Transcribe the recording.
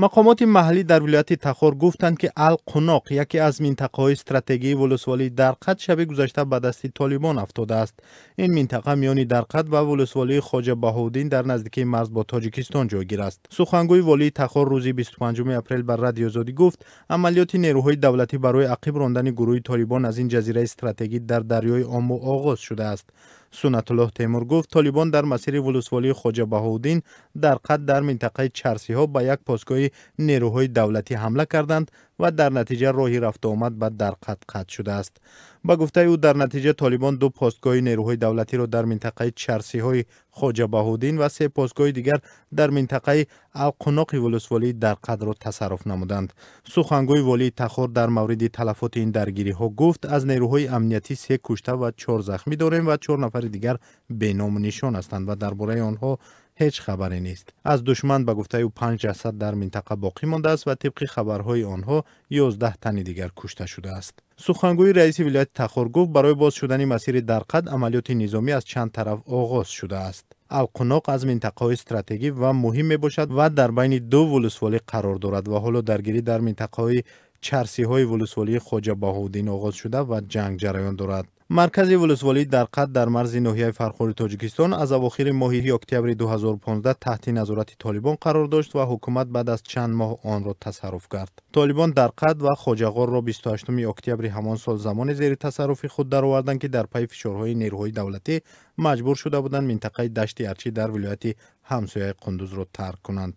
Мақомоти маҳаллӣ дар вилояти Тахор гуфтанд, ки Ал-Қуноқ, яке аз минтақаҳои стратегии вулусволии Дарқад, шаби гузашта ба дасти Толибон афтодааст. Ин минтақа миёни Дарқад ва вулусволии Хоҷа Баҳоуддин дар наздикии марз бо Тоҷикистон ҷойгир аст. Сухангӯи волии Тахор рӯзи 25 апрел ба Радиои Озодӣ гуфт, амалиёти нерӯҳои давлатӣ барои ақиб рондани гурӯҳи Толибон аз ин ҷазираи стратегӣ дар дарёи Ому оғоз шудааст. Суннатуллоҳ Темур гуфт, Толибон дар масири вулусволии Хоҷа Баҳоуддин Дарқад дар минтақаи Чарсиҳо ба як постгоҳи нерӯҳои давлатӣ ҳамла карданд ва дар натиҷа роҳи рафтуомад ба Дарқад қатъ шудааст. Ба гуфтаи ӯ, дар натиҷа Толибон ду постгоҳи нерӯҳои давлатиро дар минтақаи Чарсиҳои Хоҷа Баҳоуддин ва се постгоҳи дигар дар минтақаи Алқуноқи вулусволии Дарқадро тасарруф намуданд. Сухангӯи волии Тахор дар мавриди талафоти ин даргириҳо гуфт, аз нерӯҳои амниятӣ се кушта ва чор захмӣ дорем ва чор нафари дигар беному нишон ҳастанд ва дар бораи онҳо ҳеҷ хабаре нест. Аз душман, ба гуфтаи ӯ, панҷ ҷасад дар минтақа боқӣ мондааст ва тибқи хабарҳои онҳо 11 тани дигар кушта шудааст. Сухангӯи раиси вилояти Тахор гуфт, барои боз шудани масири Дарқад амалиёти низомӣ аз чанд тараф оғоз шудааст. Алқуноқ аз минтақаҳои стратегӣ ва муҳим мебошад ва дар байни ду вулусволӣ қарор дорад ва ҳоло даргирӣ дар минтақаҳои Чарсиҳои вулусволии Хоҷа Баҳоуддин оғоз шуда ва ҷанг ҷараён дорад. Маркази вулусволии Дарқад дар марзи ноҳияи Фархори Тоҷикистон аз авохири моҳи октябри 2015 таҳти назорати Толибон қарор дошт ва ҳукумат баъд аз чанд моҳ онро тасарруф кард. Толибон Дарқад ва Хоҷағорро 28 октябри ҳамон сол замоне зери тасарруфи худ дароварданд, ки дар пайи фишорҳои нерӯҳои давлатӣ маҷбур шуда буданд минтақаи Дашти Арчӣ дар вилояти ҳамсояи Қундузро тарк кунанд.